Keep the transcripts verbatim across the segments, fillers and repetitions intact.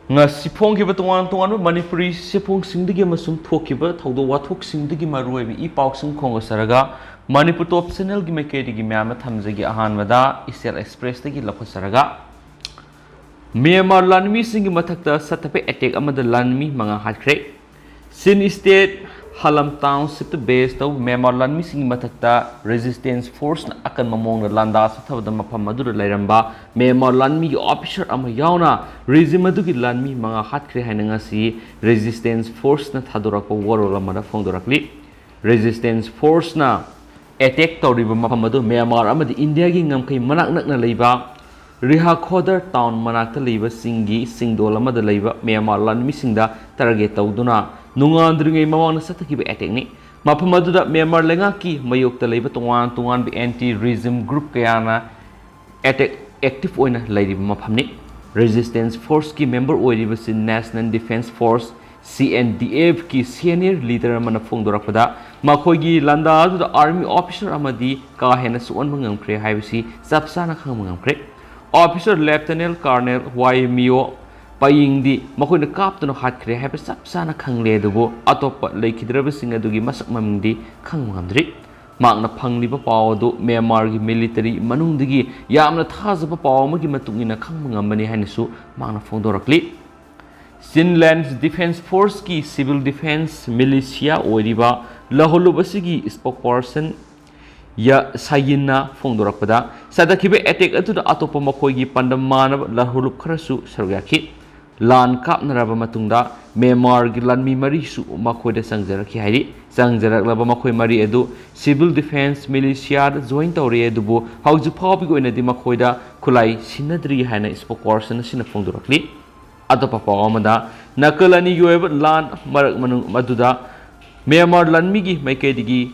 ꯉꯁꯤ ꯐꯣꯡꯈꯤꯕ ꯇꯣꯉꯥꯟ ꯇꯣꯉꯥꯟꯕ ꯃꯅꯤꯄꯨꯔꯤ ꯆꯦꯐꯣꯡꯁꯤꯡꯗꯒꯤ ꯑꯃꯁꯨꯡ ꯊꯣꯛꯈꯤꯕ ꯊꯧꯗꯣꯛ ꯋꯥꯊꯣꯛꯁꯤꯡꯗꯒꯤ ꯃꯔꯨꯑꯣꯏꯕ ꯏ ꯄꯥꯎꯁꯤꯡ ꯈꯣꯝꯒꯠꯆꯔꯒ ꯃꯅꯤꯄꯨꯔ ꯇꯣꯞ ꯆꯦꯅꯦꯜꯒꯤ ꯃꯥꯏꯀꯩꯗꯒꯤ ꯃꯌꯥꯝꯗ ꯊꯝꯖꯒꯦ꯫ ꯑꯍꯥꯟꯕꯗ ꯏꯆꯦꯜ ꯑꯦꯛꯁꯄ꯭ꯔꯦꯁꯇꯒꯤ ꯂꯧꯈꯠꯆꯔꯒ, ꯃ꯭ꯌꯥꯟꯃꯥꯔ ꯂꯥꯟꯃꯤꯁꯤꯡꯒꯤ ꯃꯊꯛꯇ ꯆꯠꯊꯕ ꯑꯦꯇꯦꯛ ꯑꯃꯗ ꯂꯥꯟꯃꯤ ꯃꯉꯥ ꯍꯥꯠꯈ꯭ꯔꯦ꯫ ꯆꯤꯟ ꯁ꯭ꯇꯦꯠ ꯍꯂꯝ ꯇꯥꯎꯟꯁꯤꯞꯇ ꯕꯦꯁ ꯇꯧꯕ ꯃ꯭ꯌꯥꯟꯃꯥꯔ ꯂꯥꯟꯃꯤꯁꯤꯡꯒꯤ ꯃꯊꯛꯇ ꯔꯦꯖꯤꯁꯇꯦꯟꯁ ꯐꯣꯔꯁꯅ ꯑꯀꯟꯕ ꯃꯑꯣꯡꯗ ꯂꯥꯟꯗꯥ ꯆꯠꯊꯕꯗ ꯃꯐꯝ ꯑꯗꯨꯗ ꯂꯩꯔꯝꯕ ꯃ꯭ꯌꯥꯟꯃꯥꯔ ꯂꯥꯟꯃꯤꯒꯤ ꯑꯣꯐꯤꯁꯔ ꯑꯃ ꯌꯥꯎꯅ ꯔꯦꯖꯤꯝ ꯑꯗꯨꯒꯤ ꯂꯥꯟꯃꯤ ꯃꯉꯥ ꯍꯥꯠꯈ꯭ꯔꯦ ꯍꯥꯏꯅ ꯉꯁꯤ ꯔꯦꯖꯤꯁꯇꯦꯟꯁ ꯐꯣꯔꯁꯅ ꯊꯥꯗꯣꯔꯛꯄ ꯋꯥꯔꯣꯜ ꯑꯃꯗ ꯐꯣꯡꯗꯣꯔꯛꯂꯤ꯫ ꯔꯦꯖꯤꯁꯇꯦꯟꯁ ꯐꯣꯔꯁꯅ ꯑꯦꯇꯦꯛ ꯇꯧꯔꯤꯕ ꯃꯐꯝ ꯑꯗꯨ ꯃ꯭ꯌꯥꯟꯃꯥꯔ ꯑꯃꯗꯤ ꯏꯟꯗꯤꯌꯥꯒꯤ ꯉꯝꯈꯩ ꯃꯅꯥꯛ ꯅꯛꯅ ꯂꯩꯕ ꯔꯤꯍꯥꯈꯣꯗꯔ ꯇꯥꯎꯟ ꯃꯅꯥꯛꯇ ꯂꯩꯕ ꯆꯤꯡꯒꯤ ꯆꯤꯡꯗꯣꯜ ꯑꯃꯗ ꯂꯩꯕ ꯃ꯭ꯌꯥꯟꯃꯥꯔ ꯂꯥꯟꯃꯤꯁꯤꯡꯗ ꯇꯥꯔꯒꯦꯠ ꯇꯧꯗꯨꯅ ꯅꯣꯡꯉꯥꯟꯗ꯭ꯔꯤꯉꯩ ꯃꯃꯥꯡꯗ ꯆꯠꯊꯈꯤꯕ ꯑꯦꯇꯦꯛꯅꯤ꯫ ꯃꯐꯝ ꯑꯗꯨꯗ ꯃ꯭ꯌꯥꯟꯃꯥꯔ ꯂꯩꯉꯥꯛꯀꯤ ꯃꯥꯌꯣꯛꯇ ꯂꯩꯕ ꯇꯣꯉꯥꯟ ꯇꯣꯉꯥꯟꯕ ꯑꯦꯟꯇꯤ ꯔꯦꯖꯤꯝ ꯒ꯭ꯔꯨꯞ ꯀꯌꯥꯅ ꯑꯦꯇꯦꯛ ꯑꯦꯛꯇꯤꯚ ꯑꯣꯏꯅ ꯂꯩꯔꯤꯕ ꯃꯐꯝꯅꯤ꯫ ꯔꯦꯖꯤꯁꯇꯦꯟꯁ ꯐꯣꯔꯁꯀꯤ ꯃꯦꯝꯕꯔ ꯑꯣꯏꯔꯤꯕꯁꯤ national defence force, C N D ꯑꯦꯐꯀꯤ ꯁꯦꯅꯤꯌꯔ ꯂꯤꯗꯔ ꯑꯃꯅ ꯐꯣꯡꯗꯣꯔꯛꯄꯗ, ꯃꯈꯣꯏꯒꯤ ꯂꯥꯟꯗꯥ ꯑꯗꯨꯗ ꯑꯥꯔꯃꯤ ꯑꯣꯐꯤꯁꯔ ꯑꯃꯗꯤ ꯀꯥ ꯍꯦꯟꯅ ꯁꯣꯛꯍꯟꯕ ꯉꯝꯈ꯭ꯔꯦ ꯍꯥꯏꯕꯁꯤ ꯆꯞ ꯆꯥꯅ ꯈꯪꯕ ꯉꯝꯈ꯭ꯔꯦ꯫ ꯑꯣꯐꯤꯁꯔ ꯂꯦꯐꯇꯤꯅꯦꯟ ꯀꯔꯅꯦꯜ ꯋꯥꯏ ꯃꯤꯌꯣ ꯄꯥꯌꯤꯡꯗꯤ ꯃꯈꯣꯏꯅ ꯀꯥꯞꯇꯨꯅ ꯍꯥꯠꯈ꯭ꯔꯦ ꯍꯥꯏꯕ ꯆꯞ ꯆꯥꯅ ꯈꯪꯂꯦ, ꯑꯗꯨꯕꯨ ꯑꯇꯣꯞꯄ ꯂꯩꯈꯤꯗ꯭ꯔꯕꯁꯤꯡ ꯑꯗꯨꯒꯤ ꯃꯁꯛ ꯃꯃꯤꯡꯗꯤ ꯈꯪꯕ ꯉꯝꯗ꯭ꯔꯤ꯫ ꯃꯍꯥꯛꯅ ꯐꯪꯂꯤꯕ ꯄꯥꯎ ꯑꯗꯨ ꯃ꯭ꯌꯥꯟꯃꯥꯔꯒꯤ ꯃꯤꯂꯤꯇꯔꯤ ꯃꯅꯨꯡꯗꯒꯤ ꯌꯥꯝꯅ ꯊꯥꯖꯕ ꯄꯥꯎ ꯑꯃꯒꯤ ꯃꯇꯨꯡ ꯏꯟꯅ ꯈꯪꯕ ꯉꯝꯕꯅꯤ ꯍꯥꯏꯅꯁꯨ ꯃꯍꯥꯛꯅ ꯐꯣꯡꯗꯣꯔꯛꯂꯤ꯫ ꯆꯤꯟ ꯂꯦꯟ ꯗꯤꯐꯦꯟꯁ ꯐꯣꯔꯁꯀꯤ ꯁꯤꯚꯤꯜ ꯗꯤꯐꯦꯟꯁ ꯃꯤꯂꯤꯁꯤꯌꯥ ꯑꯣꯏꯔꯤꯕ ꯂꯍꯣꯂꯨꯞ ꯑꯁꯤꯒꯤ ꯁ꯭ꯄꯣꯛꯄꯔꯁꯟ ꯌꯥ ꯁꯥꯌꯤꯟꯅ ꯐꯣꯡꯗꯣꯔꯛꯄꯗ, ꯆꯠꯊꯈꯤꯕ ꯑꯦꯇꯦꯛ ꯑꯗꯨꯗ ꯑꯇꯣꯞꯄ ꯃꯈꯣꯏꯒꯤ ꯄꯥꯟꯗꯝ ꯃꯥꯟꯅꯕ ꯂꯍꯣꯂꯨꯞ ꯈꯔꯁꯨ ꯁꯔꯨꯛ ꯌꯥꯈꯤ꯫ ꯂꯥꯟ ꯀꯥꯞꯅꯔꯕ ꯃꯇꯨꯡꯗ ꯃ꯭ꯌꯥꯟꯃꯥꯔꯒꯤ ꯂꯥꯟꯃꯤ ꯃꯔꯤꯁꯨ ꯃꯈꯣꯏꯗ ꯆꯪꯖꯔꯛꯈꯤ ꯍꯥꯏꯔꯤ꯫ ꯆꯪꯖꯔꯛꯂꯕ ꯃꯈꯣꯏ ꯃꯔꯤ ꯑꯗꯨ ꯁꯤꯚꯤꯜ ꯗꯤꯐꯦꯟꯁ ꯃꯤꯂꯤꯁꯤꯌꯥꯗ ꯖꯣꯏꯟ ꯇꯧꯔꯦ, ꯑꯗꯨꯕꯨ ꯍꯧꯖꯤꯛ ꯐꯥꯎꯕꯒꯤ ꯑꯣꯏꯅꯗꯤ ꯃꯈꯣꯏꯗ ꯈꯨꯠꯂꯥꯏ ꯁꯤꯟꯅꯗ꯭ꯔꯤ ꯍꯥꯏꯅ ꯁ꯭ꯄꯣꯛꯄꯔꯁꯟ ꯑꯁꯤꯅ ꯐꯣꯡꯗꯣꯔꯛꯂꯤ꯫ ꯑꯇꯣꯞꯄ ꯄꯥꯎ ꯑꯃꯗ, ꯅꯥꯀꯜ ꯑꯅꯤꯒꯤ ꯑꯣꯏꯕ ꯂꯥꯟ ꯃꯔꯛ ꯃꯅꯨꯡ ꯑꯗꯨꯗ ꯃ꯭ꯌꯥꯟꯃꯥꯔ ꯂꯥꯟꯃꯤꯒꯤ ꯃꯥꯏꯀꯩꯗꯒꯤ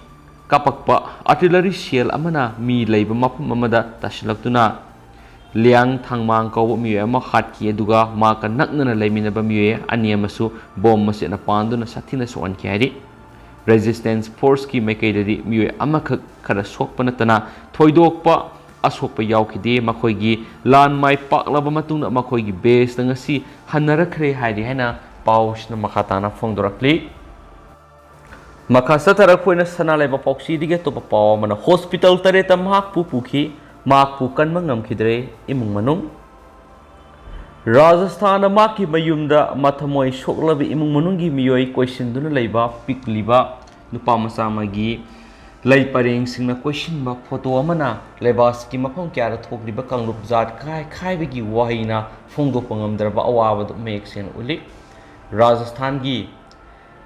ꯀꯥꯞꯄꯛꯄ ꯑꯥꯔꯇꯤꯂꯔꯤ ꯁꯦꯜ ꯑꯃꯅ ꯃꯤ ꯂꯩꯕ ꯃꯐꯝ ꯑꯃꯗ ꯇꯥꯁꯤꯜꯂꯛꯇꯨꯅ ꯂꯤꯌꯥꯡ ꯊꯥꯡꯃꯥꯡ ꯀꯧꯕ ꯃꯤꯑꯣꯏ ꯑꯃ ꯍꯥꯠꯈꯤ, ꯑꯗꯨꯒ ꯃꯍꯥꯛꯀ ꯅꯛꯅꯅ ꯂꯩꯃꯤꯟꯅꯕ ꯃꯤꯑꯣꯏ ꯑꯅꯤ ꯑꯃꯁꯨ ꯕꯣꯝ ꯑꯁꯤꯅ ꯄꯥꯟꯗꯨꯅ ꯁꯥꯊꯤꯅ ꯁꯣꯛꯍꯟꯈꯤ ꯍꯥꯏꯔꯤ꯫ ꯔꯦꯖꯤꯁꯇꯦꯟꯁ ꯐꯣꯔꯁꯀꯤ ꯃꯥꯏꯀꯩꯗꯗꯤ ꯃꯤꯑꯣꯏ ꯑꯃꯈꯛ ꯈꯔ ꯁꯣꯛꯄ ꯅꯠꯇꯅ ꯊꯣꯏꯗꯣꯛꯄ ꯑꯁꯣꯛꯄ ꯌꯥꯎꯈꯤꯗꯦ꯫ ꯃꯈꯣꯏꯒꯤ ꯂꯥꯟ ꯃꯥꯏ ꯄꯥꯛꯂꯕ ꯃꯇꯨꯡꯗ ꯃꯈꯣꯏꯒꯤ ꯕꯦꯁꯇ ꯉꯁꯤ ꯍꯟꯅꯔꯛꯈ꯭ꯔꯦ ꯍꯥꯏꯔꯤ ꯍꯥꯏꯅ ꯄꯥꯎꯁꯤꯅ ꯃꯈꯥ ꯇꯥꯅ ꯐꯣꯡꯗꯣꯔꯛꯂꯤ꯫ ꯃꯈꯥ ꯆꯠꯊꯔꯛꯄ ꯑꯣꯏꯅ ꯁꯅꯥ ꯂꯩꯕꯥꯛ ꯄꯥꯎꯆꯦꯗꯒꯤ ꯑꯇꯣꯞꯄ ꯄꯥꯎ ꯑꯃꯅ, ꯍꯣꯁꯄꯤꯇꯥꯜ ꯇꯔꯦꯠꯇ ꯃꯍꯥꯛꯄꯨ ꯄꯨꯈꯤ, ꯃꯍꯥꯛꯄꯨ ꯀꯟꯕ ꯉꯝꯈꯤꯗ꯭ꯔꯦ ꯏꯃꯨꯡ ꯃꯅꯨꯡ꯫ ꯔꯥꯖꯁꯊꯥꯟꯗ ꯃꯍꯥꯛꯀꯤ ꯃꯌꯨꯝꯗ ꯃꯊꯃꯣꯏ ꯁꯣꯛꯂꯕ ꯏꯃꯨꯡ ꯃꯅꯨꯡꯒꯤ ꯃꯤꯑꯣꯏ ꯀꯣꯏꯁꯤꯟꯗꯨꯅ ꯂꯩꯕ ꯄꯤꯛꯂꯤꯕ ꯅꯨꯄꯥ ꯃꯆꯥ ꯑꯃꯒꯤ ꯂꯩ ꯄꯔꯦꯡꯁꯤꯡꯅ ꯀꯣꯏꯁꯤꯟꯕ ꯐꯣꯇꯣ ꯑꯃꯅ ꯂꯩꯕꯥꯛꯁꯤꯒꯤ ꯃꯐꯝ ꯀꯌꯥꯗ ꯊꯣꯛꯂꯤꯕ ꯀꯥꯡꯂꯨꯞ ꯖꯥꯠ ꯈꯥꯏ ꯈꯥꯏꯕꯒꯤ ꯋꯥꯍꯩꯅ ꯐꯣꯡꯗꯣꯛꯄ ꯉꯝꯗ꯭ꯔꯕ ꯑꯋꯥꯕꯗꯨ ꯃꯌꯦꯛ ꯁꯦꯡꯅ ꯎꯠꯂꯤ꯫ ꯔꯥꯖꯁꯊꯥꯟꯒꯤ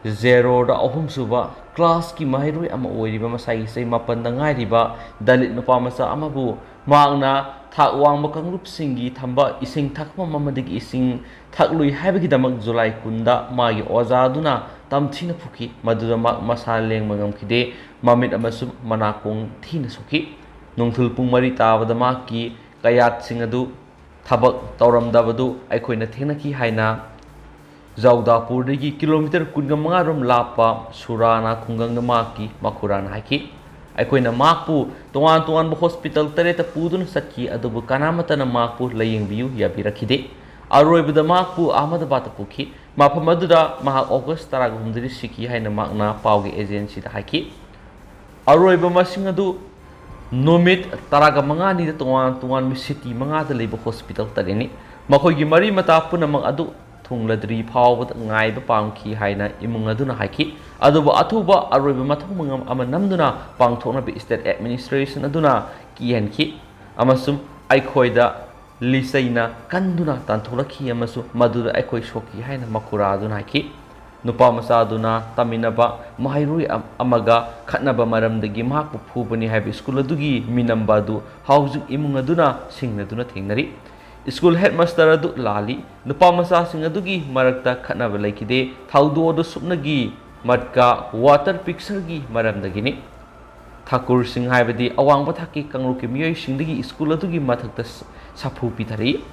ꯖꯦꯔꯣꯗ ꯑꯍꯨꯝꯁꯨꯕ ꯀ꯭ꯂꯥꯁꯀꯤ ꯃꯍꯩꯔꯣꯏ ꯑꯃ ꯑꯣꯏꯔꯤꯕ ꯃꯁꯥꯒꯤ ꯆꯍꯤ ꯃꯥꯄꯟꯗ ꯉꯥꯏꯔꯤꯕ ꯗꯂꯤꯠ ꯅꯨꯄꯥ ꯃꯆꯥ ꯑꯃꯕꯨ ꯃꯍꯥꯛꯅ ꯊꯥꯛ ꯋꯥꯡꯕ ꯀꯥꯡꯂꯨꯞꯁꯤꯡꯒꯤ ꯊꯝꯕ ꯏꯁꯤꯡ ꯊꯛꯐꯝ ꯑꯃꯗꯒꯤ ꯏꯁꯤꯡ ꯊꯛꯂꯨꯏ ꯍꯥꯏꯕꯒꯤꯗꯃꯛ ꯖꯨꯂꯥꯏ ꯀꯨꯟꯗ ꯃꯥꯒꯤ ꯑꯣꯖꯥꯗꯨꯅ ꯇꯝꯊꯤꯅ ꯐꯨꯈꯤ꯫ ꯃꯗꯨꯗ ꯃꯍꯥꯛ ꯃꯁꯥ ꯂꯦꯡꯕ ꯉꯝꯈꯤꯗꯦ, ꯃꯃꯤꯠ ꯑꯃꯁꯨꯡ ꯃꯅꯥꯀꯣꯡ ꯊꯤꯅ ꯁꯣꯛꯈꯤ꯫ ꯅꯨꯡꯊꯤꯜ ꯄꯨꯡ ꯃꯔꯤ ꯇꯥꯕꯗ ꯃꯍꯥꯛꯀꯤ ꯀꯌꯥꯠꯁꯤꯡ ꯑꯗꯨ ꯊꯕꯛ ꯇꯧꯔꯝꯗꯕꯗꯨ ꯑꯩꯈꯣꯏꯅ ꯊꯦꯡꯅꯈꯤ ꯍꯥꯏꯅ ꯖꯧꯗꯥꯄꯨꯔꯗꯒꯤ ꯀꯤꯂꯣꯃꯤꯇꯔ ꯀꯨꯟꯒ ꯃꯉꯥ ꯔꯣꯝ ꯂꯥꯞꯄ ꯁꯨꯔꯥꯅꯥ ꯈꯨꯡꯒꯪꯗ ꯃꯍꯥꯛꯀꯤ ꯃꯈꯨꯔꯥꯅ ꯍꯥꯏꯈꯤ꯫ ꯑꯩꯈꯣꯏꯅ ꯃꯍꯥꯛꯄꯨ ꯇꯣꯉꯥꯟ ꯇꯣꯉꯥꯟꯕ ꯍꯣꯁꯄꯤꯇꯥꯜ ꯇꯔꯦꯠꯇ ꯄꯨꯗꯨꯅ ꯆꯠꯈꯤ, ꯑꯗꯨꯕꯨ ꯀꯅꯥꯃꯠꯇꯅ ꯃꯍꯥꯛꯄꯨ ꯂꯥꯌꯦꯡꯕꯤꯌꯨ ꯌꯥꯕꯤꯔꯛꯈꯤꯗꯦ꯫ ꯑꯔꯣꯏꯕꯗ ꯃꯍꯥꯛꯄꯨ ꯑꯍꯃꯗꯕꯥꯗꯇ ꯄꯨꯈꯤ, ꯃꯐꯝ ꯑꯗꯨꯗ ꯃꯍꯥꯛ ꯑꯣꯒꯁ ꯇꯔꯥꯒ ꯍꯨꯝꯗꯣꯏꯗ ꯁꯤꯈꯤ ꯍꯥꯏꯅ ꯃꯍꯥꯛꯅ ꯄꯥꯎꯒꯤ ꯑꯦꯖꯦꯟꯁꯤꯗ ꯍꯥꯏꯈꯤ꯫ ꯑꯔꯣꯏꯕ ꯃꯁꯤꯡ ꯑꯗꯨ ꯅꯨꯃꯤꯠ ꯇꯔꯥꯒ ꯃꯉꯥꯅꯤꯗ ꯇꯣꯉꯥꯟ ꯇꯣꯉꯥꯟꯕ ꯁꯤꯇꯤ ꯃꯉꯥꯗ ꯂꯩꯕ ꯍꯣꯁꯄꯤꯇꯥꯜ ꯇꯔꯦꯠꯅꯤ꯫ ꯃꯈꯣꯏꯒꯤ ꯃꯔꯤ ꯃꯇꯥ ꯄꯨꯝꯅꯃꯛ ꯑꯗꯨ ꯊꯨꯡꯂꯗ꯭ꯔꯤ ꯐꯥꯎꯕꯗ ꯉꯥꯏꯕ ꯄꯥꯝꯈꯤ ꯍꯥꯏꯅ ꯏꯃꯨꯡ ꯑꯗꯨꯅ ꯍꯥꯏꯈꯤ꯫ ꯑꯗꯨꯕꯨ ꯑꯊꯨꯕ ꯑꯔꯣꯏꯕ ꯃꯊꯧ ꯃꯉꯝ ꯑꯃ ꯅꯝꯗꯨꯅ ꯄꯥꯡꯊꯣꯛꯅꯕ ꯁ꯭ꯇꯦꯠ ꯑꯦꯗꯃꯤꯅꯤꯁꯇ꯭ꯔꯦꯁꯟ ꯑꯗꯨꯅ ꯀꯤꯍꯟꯈꯤ ꯑꯃꯁꯨꯡ ꯑꯩꯈꯣꯏꯗ ꯂꯤꯆꯩꯅ ꯀꯟꯗꯨꯅ ꯇꯥꯟꯊꯣꯛꯂꯛꯈꯤ ꯑꯃꯁꯨꯡ ꯃꯗꯨꯗ ꯑꯩꯈꯣꯏ ꯁꯣꯛꯈꯤ ꯍꯥꯏꯅ ꯃꯈꯨꯔꯥ ꯑꯗꯨꯅ ꯍꯥꯏꯈꯤ꯫ ꯅꯨꯄꯥ ꯃꯆꯥ ꯑꯗꯨꯅ ꯇꯝꯃꯤꯟꯅꯕ ꯃꯍꯩꯔꯣꯏ ꯑꯝ-, ꯑꯃꯒ ꯈꯠꯅꯕ ꯃꯔꯝꯗꯒꯤ ꯃꯍꯥꯛꯄꯨ ꯐꯨꯕꯅꯤ ꯍꯥꯏꯕ ꯁ꯭ꯀꯨꯜ ꯑꯗꯨꯒꯤ ꯃꯤꯅꯝꯕ ꯑꯗꯨ ꯍꯧꯖꯤꯛ ꯏꯃꯨꯡ ꯑꯗꯨꯅ ꯁꯤꯡꯅꯗꯨꯅ ꯊꯦꯡꯅꯔꯤ꯫ ꯁ꯭ꯀꯨꯜ ꯍꯦꯗꯃꯥꯁꯇꯔ ꯑꯗꯨ ꯂꯥꯜꯂꯤ꯫ ꯅꯨꯄꯥ ꯃꯆꯥꯁꯤꯡ ꯑꯗꯨꯒꯤ ꯃꯔꯛꯇ ꯈꯠꯅꯕ ꯂꯩꯈꯤꯗꯦ꯫ ꯊꯧꯗꯣꯛ ꯑꯗꯨ ꯁꯨꯞꯅꯒꯤ ꯃꯠꯀꯥ ꯋꯥꯇꯔ ꯄꯤꯛꯆꯔꯒꯤ ꯃꯔꯝꯗꯒꯤꯅꯤ꯫ ꯊꯥꯀꯨꯔꯁꯤꯡ ꯍꯥꯏꯕꯗꯤ ꯑꯋꯥꯡꯕ ꯊꯥꯛꯀꯤ ꯀꯥꯡꯂꯨꯞꯀꯤ ꯃꯤꯑꯣꯏꯁꯤꯡꯗꯒꯤ ꯁ꯭ꯀꯨꯜ ꯑꯗꯨꯒꯤ ꯃꯊꯛꯇ ꯁ-, ꯁꯥꯐꯨ ꯄꯤꯊꯔꯛꯏ꯫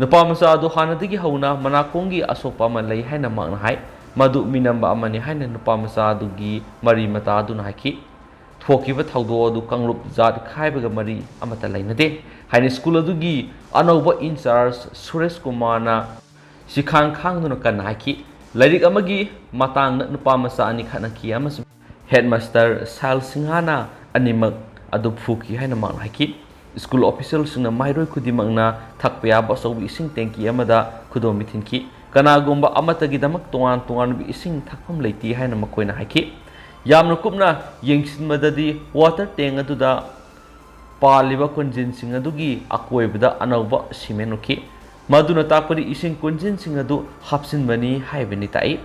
ꯅꯨꯄꯥ ꯃꯆꯥ ꯑꯗꯨ ꯍꯥꯟꯅꯗꯒꯤ ꯍꯧꯅ ꯃꯅꯥꯀꯣꯡꯒꯤ ꯑꯁꯣꯛꯄ ꯑꯃ ꯂꯩ ꯍꯥꯏꯅ ꯃꯍꯥꯛꯅ ꯍꯥꯏ꯫ ꯃꯗꯨ ꯃꯤꯅꯝꯕ ꯑꯃꯅꯤ ꯍꯥꯏꯅ ꯅꯨꯄꯥ ꯃꯆꯥ ꯑꯗꯨꯒꯤ ꯃꯔꯤ ꯃꯇꯥ ꯑꯗꯨꯅ ꯍꯥꯏꯈꯤ꯫ ꯊꯣꯛꯈꯤꯕ ꯊꯧꯗꯣꯛ ꯑꯗꯨ ꯀꯥꯡꯂꯨꯞ ꯖꯥꯠ ꯈꯥꯏꯕꯒ ꯃꯔꯤ ꯑꯃꯠꯇ ꯂꯩꯅꯗꯦ ꯍꯥꯏꯅ ꯁ꯭ꯀꯨꯜ ꯑꯗꯨꯒꯤ ꯑꯅꯧꯕ ꯏꯟꯆꯥꯔꯖ ꯁꯨꯔꯦꯁ ꯀꯨꯃꯥꯔꯅ ꯁꯤꯈꯥꯡ ꯈꯥꯡꯗꯨꯅ ꯀꯟꯅ ꯍꯥꯏꯈꯤ꯫ ꯂꯥꯏꯔꯤꯛ ꯑꯃꯒꯤ ꯃꯇꯥꯡꯗ ꯅꯨꯄꯥ ꯃꯆꯥ ꯑꯅꯤ ꯈꯠꯅꯈꯤ ꯑꯃꯁꯨꯡ ꯍꯦꯗꯃꯥꯁꯇꯔ ꯁꯥꯏꯜ ꯁꯤꯡꯍꯥꯅ ꯑꯅꯤꯃꯛ ꯑꯗꯨ ꯐꯨꯈꯤ ꯍꯥꯏꯅ ꯃꯍꯥꯛꯅ ꯍꯥꯏꯈꯤ꯫ ꯁ꯭ꯀꯨꯜ ꯑꯣꯐꯤꯁꯤꯌꯦꯜꯁꯤꯡꯅ ꯃꯍꯩꯔꯣꯏ ꯈꯨꯗꯤꯡꯃꯛꯅ ꯊꯛꯄ ꯌꯥꯕ ꯑꯆꯧꯕ ꯏꯁꯤꯡ ꯇꯦꯡꯀꯤ ꯑꯃꯗ ꯈꯨꯗꯣꯝꯕꯤ ꯊꯤꯟꯈꯤ꯫ ꯀꯅꯥꯒꯨꯝꯕ ꯑꯃꯠꯇꯒꯤꯗꯃꯛ ꯇꯣꯉꯥꯟ ꯇꯣꯉꯥꯟꯕ ꯏꯁꯤꯡ ꯊꯛꯐꯝ ꯂꯩꯇꯦ ꯍꯥꯏꯅ ꯃꯈꯣꯏꯅ ꯍꯥꯏꯈꯤ꯫ ꯌꯥꯝꯅ ꯀꯨꯞꯅ ꯌꯦꯡꯁꯤꯟꯕꯗꯗꯤ ꯋꯥꯇꯔ ꯇꯦꯡ ꯑꯗꯨꯗ ꯄꯥꯜꯂꯤꯕ ꯀꯣꯟꯖꯤꯟꯁꯤꯡ ꯑꯗꯨꯒꯤ ꯑꯀꯣꯏꯕꯗ ꯑꯅꯧꯕ ꯁꯤꯃꯦꯟ ꯎꯈꯤ꯫ ꯃꯗꯨꯅ ꯇꯥꯛꯄꯗꯤ ꯏꯁꯤꯡ ꯀꯣꯟꯖꯤꯟꯁꯤꯡ ꯑꯗꯨ ꯍꯥꯞꯆꯤꯟꯕꯅꯤ ꯍꯥꯏꯕꯅꯤ ꯇꯥꯛꯏ꯫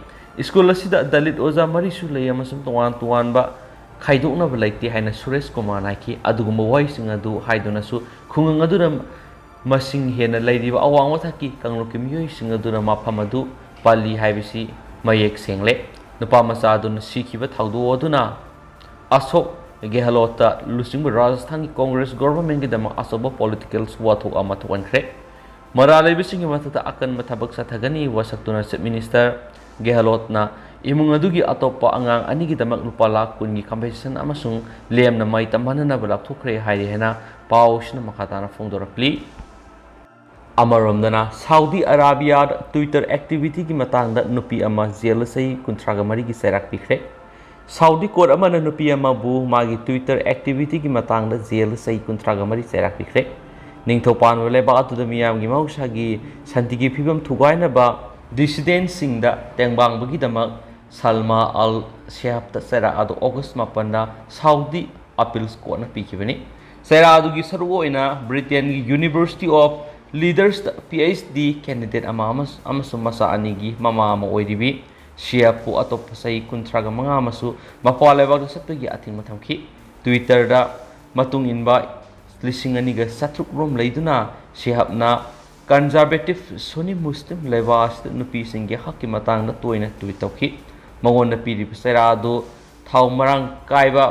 ꯁ꯭ꯀꯨꯜ ꯑꯁꯤꯗ ꯗꯂꯤꯠ ꯑꯣꯖꯥ ꯃꯔꯤꯁꯨ ꯂꯩ ꯑꯃꯁꯨꯡ ꯇꯣꯉꯥꯟ ꯇꯣꯉꯥꯟꯕ ꯈꯥꯏꯗꯣꯛꯅꯕ ꯂꯩꯇꯦ ꯍꯥꯏꯅ ꯁꯨꯔꯦꯁ ꯀꯨꯃꯥꯔꯅ ꯍꯥꯏꯈꯤ꯫ ꯑꯗꯨꯒꯨꯝꯕ ꯋꯥꯍꯩꯁꯤꯡ ꯑꯗꯨ ꯍꯥꯏꯗꯨꯅꯁꯨ ꯈꯨꯡꯒꯪ ꯑꯗꯨꯗ ꯃꯁꯤꯡ ꯍꯦꯟꯅ ꯂꯩꯔꯤꯕ ꯑꯋꯥꯡꯕ ꯊꯥꯛꯀꯤ ꯀꯥꯡꯂꯨꯞꯀꯤ ꯃꯤꯑꯣꯏꯁꯤꯡ ꯑꯗꯨꯅ ꯃꯐꯝ ꯑꯗꯨ ꯄꯜꯂꯤ ꯍꯥꯏꯕꯁꯤ ꯃꯌꯦꯛ ꯁꯦꯡꯂꯦ꯫ ꯅꯨꯄꯥ ꯃꯆꯥ ꯑꯗꯨꯅ ꯁꯤꯈꯤꯕ ꯊꯧꯗꯣꯛ ꯑꯗꯨꯅ ꯑꯁꯣꯛ ꯒꯦꯍꯂꯣꯠꯇ ꯂꯨꯆꯤꯡꯕ ꯔꯥꯖꯁꯊꯥꯟꯒꯤ ꯀꯣꯡꯒ꯭ꯔꯦꯁ ꯒꯣꯚꯔꯟꯃꯦꯟꯠꯀꯤꯗꯃꯛ ꯑꯆꯧꯕ ꯄꯣꯂꯤꯇꯤꯀꯦꯜ ꯋꯥꯊꯣꯛ ꯑꯃ ꯊꯣꯛꯍꯟꯈ꯭ꯔꯦ꯫ ꯃꯔꯥꯜ ꯂꯩꯕꯁꯤꯡꯒꯤ ꯃꯊꯛꯇ ꯑꯀꯟꯕ ꯊꯕꯛ ꯆꯠꯊꯒꯅꯤ꯫ ꯋꯥꯁꯛꯇꯨꯅ ꯆꯤꯐ ꯃꯤꯅꯤꯁꯇꯔ ꯒꯦꯍꯂꯣꯠꯅ ꯏꯃꯨꯡ ꯑꯗꯨꯒꯤ ꯑꯇꯣꯞꯄ ꯑꯉꯥꯡ ꯑꯅꯤꯒꯤꯗꯃꯛ ꯂꯨꯄꯥ ꯂꯥꯈ ꯀꯨꯟꯒꯤ ꯀꯝꯄꯦꯟꯁꯦꯁꯟ ꯑꯃꯁꯨꯡ ꯂꯦꯝꯅ ꯃꯩ ꯇꯝꯍꯟꯅꯅꯕ ꯂꯥꯞꯊꯣꯛꯈ꯭ꯔꯦ ꯍꯥꯏꯔꯤ ꯍꯥꯏꯅ ꯄꯥꯎꯁꯤꯅ ꯃꯈꯥ ꯇꯥꯅ ꯐꯣꯡꯗꯣꯔꯛꯂꯤ꯫ ꯑꯃꯔꯣꯝꯗꯅ ꯁꯥꯎꯗꯤ ꯑꯔꯥꯕꯤꯌꯥꯗ ꯇ꯭ꯋꯤꯇꯔ ꯑꯦꯛꯇꯤꯚꯤꯇꯤꯒꯤ ꯃꯇꯥꯡꯗ ꯅꯨꯄꯤ ꯑꯃ ꯖꯦꯜꯗ ꯆꯍꯤ ꯀꯨꯟꯊ꯭ꯔꯥꯒ ꯃꯔꯤꯒꯤ ꯆꯩꯔꯥꯛ ꯄꯤꯈ꯭ꯔꯦ꯫ ꯁꯥꯎꯗꯤ ꯀꯣꯔꯠ ꯑꯃꯅ ꯅꯨꯄꯤ ꯑꯃꯕꯨ ꯃꯥꯒꯤ ꯇ꯭ꯋꯤꯇꯔ ꯑꯦꯛꯇꯤꯚꯤꯇꯤꯒꯤ ꯃꯇꯥꯡꯗ ꯖꯦꯜꯗ ꯆꯍꯤ ꯀꯨꯟꯊ꯭ꯔꯥꯒ ꯃꯔꯤ ꯆꯩꯔꯥꯛ ꯄꯤꯈ꯭ꯔꯦ꯫ ꯅꯤꯡꯊꯧ ꯄꯥꯟꯕ ꯂꯩꯕꯥꯛ ꯑꯗꯨꯗ ꯃꯤꯌꯥꯝꯒꯤ ꯃꯍꯧꯁꯥꯒꯤ ꯁꯥꯟꯇꯤꯒꯤ ꯐꯤꯕꯝ ꯊꯨꯒꯥꯏꯅꯕ ꯗꯤꯁꯤꯗꯦꯟꯠꯁꯤꯡꯗ ꯇꯦꯡꯕꯥꯡꯕꯒꯤꯗꯃꯛ ꯁꯜꯃꯥ ꯑꯜ ꯁꯦꯍꯥꯕꯇ ꯆꯩꯔꯥꯛ ꯑꯗꯨ ꯑꯣꯒꯁ ꯃꯥꯄꯟꯗ ꯁꯥꯎꯗꯤ ꯑꯄꯤꯜꯁ ꯀꯣꯔꯠꯅ ꯄꯤꯈꯤꯕꯅꯤ꯫ ꯆꯩꯔꯥꯛ ꯑꯗꯨꯒꯤ ꯁꯔꯨꯛ ꯑꯣꯏꯅ ꯕ꯭ꯔꯤꯇꯦꯟꯒꯤ ꯌꯨꯅꯤꯚꯔꯁꯤꯇꯤ ꯑꯣꯐ ꯂꯤꯗꯔꯁꯇ ꯄꯤ ꯑꯩꯆ ꯗꯤ ꯀꯦꯟꯗꯤꯗꯦꯠ ꯑꯃ ꯑꯃꯁ-, ꯑꯃꯁꯨꯡ ꯃꯆꯥ ꯑꯅꯤꯒꯤ ꯃꯃꯥ ꯑꯃ ꯑꯣꯏꯔꯤꯕꯤ ꯁꯤꯌꯥꯞꯄꯨ ꯑꯇꯣꯞꯄ ꯆꯍꯤ ꯀꯨꯟꯊ꯭ꯔꯥꯒ ꯃꯉꯥ ꯑꯃꯁꯨ ꯃꯄꯥꯟ ꯂꯩꯕꯥꯛꯇ ꯆꯠꯄꯒꯤ ꯑꯊꯤꯡꯕ ꯊꯝꯈꯤ꯫ ꯇ꯭ꯋꯤꯇꯔꯗ ꯃꯇꯨꯡ ꯏꯟꯕ ꯂꯤꯁꯤꯡ ꯑꯅꯤꯒ ꯆꯥꯇ꯭ꯔꯨꯛ ꯔꯣꯝ ꯂꯩꯗꯨꯅ ꯁꯤꯍꯥꯞꯅ ꯀꯟꯖꯔꯕꯦꯇꯤꯚ ꯁꯨꯅꯤ ꯃꯨꯁꯂꯤꯝ ꯂꯩꯕꯥꯛ ꯑꯁꯤꯗ ꯅꯨꯄꯤꯁꯤꯡꯒꯤ ꯍꯛꯀꯤ ꯃꯇꯥꯡꯗ ꯇꯣꯏꯅ ꯇ꯭ꯋꯤꯠ ꯇꯧꯈꯤ꯫ ꯃꯉꯣꯟꯗ ꯄꯤꯔꯤꯕ ꯆꯩꯔꯥꯛ ꯑꯗꯨ ꯊꯥꯎ ꯃꯔꯥꯡ ꯀꯥꯏꯕ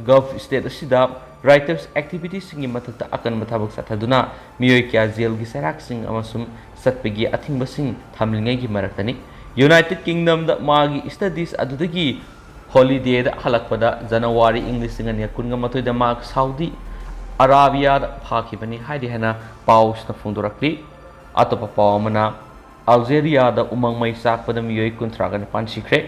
ꯒꯜꯐ ꯁ꯭ꯇꯦꯠ ꯑꯁꯤꯗ ꯔꯥꯏꯇꯔꯁ ꯑꯦꯛꯇꯤꯚꯤꯇꯤꯁꯤꯡꯒꯤ ꯃꯊꯛꯇ ꯑꯀꯟꯕ ꯊꯕꯛ ꯆꯠꯊꯗꯨꯅ ꯃꯤꯑꯣꯏ ꯀꯌꯥ ꯖꯦꯜꯒꯤ ꯆꯩꯔꯥꯛꯁꯤꯡ ꯑꯃꯁꯨꯡ ꯆꯠꯄꯒꯤ ꯑꯊꯤꯡꯕꯁꯤꯡ ꯊꯝꯂꯤꯉꯩꯒꯤ ꯃꯔꯛꯇꯅꯤ꯫ ꯌꯨꯅꯥꯏꯇꯦꯗ ꯀꯤꯡꯗꯝꯗ ꯃꯥꯒꯤ ꯁ꯭ꯇꯗꯤꯁ ꯑꯗꯨꯗꯒꯤ ꯍꯣꯂꯤꯗꯦꯗ ꯍꯜꯂꯛꯄꯗ ꯖꯅꯋꯥꯔꯤ ꯏꯪ ꯂꯤꯁꯤꯡ ꯑꯅꯤ ꯀꯨꯟꯒ ꯃꯥꯊꯣꯏꯗ ꯃꯍꯥꯛ ꯁꯥꯎꯗꯤ ꯑꯔꯥꯕꯤꯌꯥꯗ ꯐꯥꯈꯤꯕꯅꯤ ꯍꯥꯏꯗꯤ ꯍꯥꯏꯅ ꯄꯥꯎꯁꯤꯅ ꯐꯣꯡꯗꯣꯔꯛꯂꯤ꯫ ꯑꯇꯣꯞꯄ ꯄꯥꯎ ꯑꯃꯅ, ꯑꯜꯖꯦꯔꯤꯌꯥꯗ ꯎꯃꯪ ꯃꯩ ꯆꯥꯛꯄꯗ ꯃꯤꯑꯣꯏ ꯀꯨꯟꯊ꯭ꯔꯥꯒ ꯅꯤꯄꯥꯟ ꯁꯤꯈ꯭ꯔꯦ꯫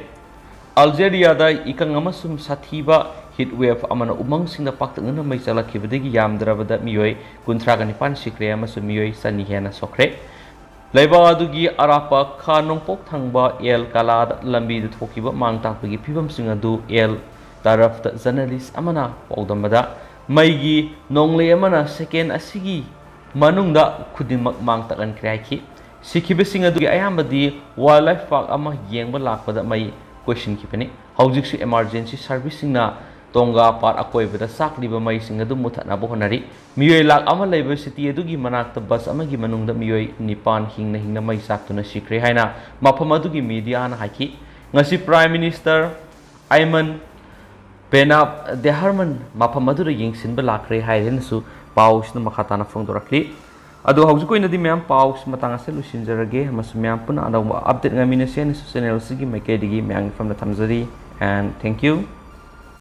ꯑꯜꯖꯦꯔꯤꯌꯥꯗ ꯏꯀꯪ ꯑꯃꯁꯨꯡ ꯁꯥꯊꯤꯕ heat wave ꯑꯃꯅ ꯎꯃꯪꯁꯤꯡꯗ ꯄꯥꯛꯇꯛꯅꯅ ꯃꯩ ꯆꯥꯛꯂꯛꯈꯤꯕꯗꯒꯤ ꯌꯥꯝꯗ꯭ꯔꯕꯗ ꯃꯤꯑꯣꯏ ꯀꯨꯟꯊ꯭ꯔꯥꯒ ꯅꯤꯄꯥꯟ ꯁꯤꯈ꯭ꯔꯦ ꯑꯃꯁꯨꯡ ꯃꯤꯑꯣꯏ ꯆꯅꯤ ꯍꯦꯟꯅ ꯁꯣꯛꯈ꯭ꯔꯦ꯫ ꯂꯩꯕꯥꯛ ꯑꯗꯨꯒꯤ ꯑꯔꯥꯞꯄ ꯈꯥ ꯅꯣꯡꯄꯣꯛ ꯊꯪꯕ ꯑꯦꯜ ꯀꯥꯂꯥꯗ ꯂꯝꯕꯤꯗ ꯊꯣꯛꯈꯤꯕ ꯃꯥꯡ ꯇꯥꯛꯄꯒꯤ ꯐꯤꯕꯝꯁꯤꯡ ꯑꯗꯨ ꯑꯦꯜ ꯇꯔꯐꯇ journalist ꯑꯃꯅ ꯄꯥꯎꯗꯝꯕꯗ, ꯃꯩꯒꯤ ꯅꯣꯡꯂꯩ ꯑꯃꯅ second ꯑꯁꯤꯒꯤ ꯃꯅꯨꯡꯗ ꯈꯨꯗꯤꯡꯃꯛ ꯃꯥꯡ ꯇꯥꯛꯍꯟꯈ꯭ꯔꯦ ꯍꯥꯏꯈꯤ꯫ ꯁꯤꯈꯤꯕꯁꯤꯡ ꯑꯗꯨꯒꯤ ꯑꯌꯥꯝꯕꯗꯤ wildlife park ꯑꯃ ꯌꯦꯡꯕ ꯂꯥꯛꯄꯗ ꯃꯩ ꯀꯣꯏꯁꯤꯟꯈꯤꯕꯅꯤ꯫ ꯍꯧꯖꯤꯛꯁꯨ emergency serviceꯁꯤꯡꯅ ꯇꯣꯡꯒꯥ ꯄꯥꯠ ꯑꯀꯣꯏꯕꯗ ꯆꯥꯛꯂꯤꯕ ꯃꯩꯁꯤꯡ ꯑꯗꯨ ꯃꯨꯊꯠꯅꯕ ꯍꯣꯠꯅꯔꯤ꯫ ꯃꯤꯑꯣꯏ ꯂꯥꯈ ꯑꯃ ꯂꯩꯕ city ꯑꯗꯨꯒꯤ ꯃꯅꯥꯛꯇ bus ꯑꯃꯒꯤ ꯃꯅꯨꯡꯗ ꯃꯤꯑꯣꯏ ꯅꯤꯄꯥꯟ ꯍꯤꯡꯅ ꯍꯤꯡꯅ ꯃꯩ ꯆꯥꯛꯇꯨꯅ ꯁꯤꯈ꯭ꯔꯦ ꯍꯥꯏꯅ ꯃꯐꯝ ꯑꯗꯨꯒꯤ mediaꯅ ꯍꯥꯏꯈꯤ꯫ ꯉꯁꯤ Prime Minister ꯑꯥꯏꯃꯟ ꯕꯦꯅꯥꯞ ꯗꯦꯍꯔꯃꯟ ꯃꯐꯝ ꯑꯗꯨꯗ ꯌꯦꯡꯁꯤꯟꯕ ꯂꯥꯛꯈ꯭ꯔꯦ ꯍꯥꯏꯔꯦꯅꯁꯨ ꯄꯥꯎꯁꯤꯅ ꯃꯈꯥ ꯇꯥꯅ ꯐꯣꯡꯗꯣꯔꯛꯂꯤ꯫ ꯑꯗꯣ ꯍꯧꯖꯤꯛ ꯑꯣꯏꯅꯗꯤ ꯃꯌꯥꯝ ꯄꯥꯎꯁꯤ ꯃꯇꯥꯡ ꯑꯁꯤꯗ ꯂꯣꯏꯁꯤꯟꯖꯔꯒꯦ ꯑꯃꯁꯨꯡ ꯃꯌꯥꯝ ꯄꯨꯟꯅ ꯑꯅꯧꯕ update ꯉꯥꯏꯃꯤꯟꯅꯁꯤ ꯍꯥꯏꯅꯁꯨ channel ꯑꯁꯤꯒꯤ ꯃꯥꯏꯀꯩꯗꯒꯤ ꯃꯌꯥꯝꯒꯤ ꯃꯐꯝꯗ ꯊꯝꯖꯔꯤ꯫ And thank you.